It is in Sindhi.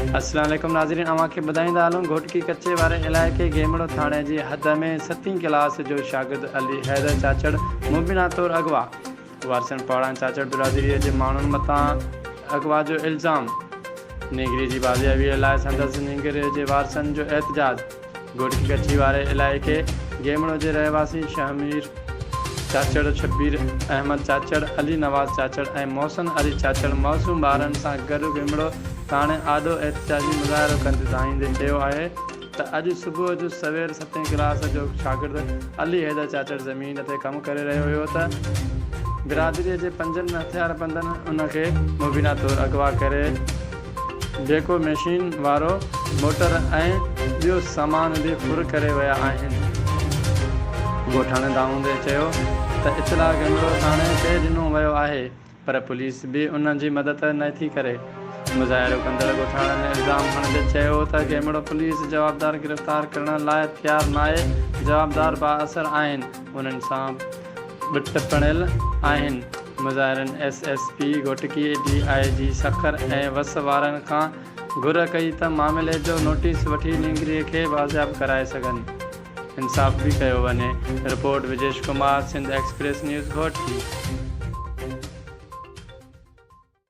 السلام عليڪم ناظرين اوهان کي ٻڌائيندا هلون گهوٽڪي ڪچي واري علائقي گيمڙو ٿاڻي جي حد ۾ ستين ڪلاس جو شاگرد علي حيدر چاچڙ مبينا طور اغوا وارثن پاڙان چاچڙ برادري جي ماڻهن مٿان اغوا جو الزام نينگري جي بازيابي لاء سندس نينگري جي وارثن جو احتجاج گهوٽڪي ڪچي واري علائقي گيمڙو جي رهواسين شهمير چاچڙ، شبير احمد چاچڙ، علي نواز چاچڙ ۽ محسن علي چاچڙ معصوم ٻارن سان گڏ گيمڙو ٿاڻي آڏو احتجاجي مظاهرو ڪندي دانهيندي چيو آهي ته اڄ صبح جو سوير ستين ڪلاس جو شاگرد علي حيدر چاچڙ زمين تي ڪم ڪري رهيو هيو ته برادري جي پنجن هٿياربندن ان کي مبينا طور اغوا ڪري بيڪو مشين وارو موٽر ۽ ٻيو سامان به ڦر ڪري ويا آهن. ڳوٺاڻن دانهوندي چيو ته اطلاع گنگڙو ٿاڻي تي ڏنو ويو آهي پر پوليس به انهن جي مدد نه ٿي ڪري. مظاهرو ڪندڙ ڳوٺاڻن الزام هڻندي چيو ته گيمڙو پوليس جوابدار گرفتار ڪرڻ لاء تيار ناهي، جوابدار بااثر آهن انهن سان ٻٽ پڻيل آهن. مظاهرين S S P Ghotki, D I G Sukkur ۽ وس وارن کان گهر ڪئي ته معاملي جو نوٽيس وٺي نينگري کي بازياب ڪرائي سگهن انصاف به ڪيو وڃي، report Vijesh Kumar, Sindh express news Ghotki.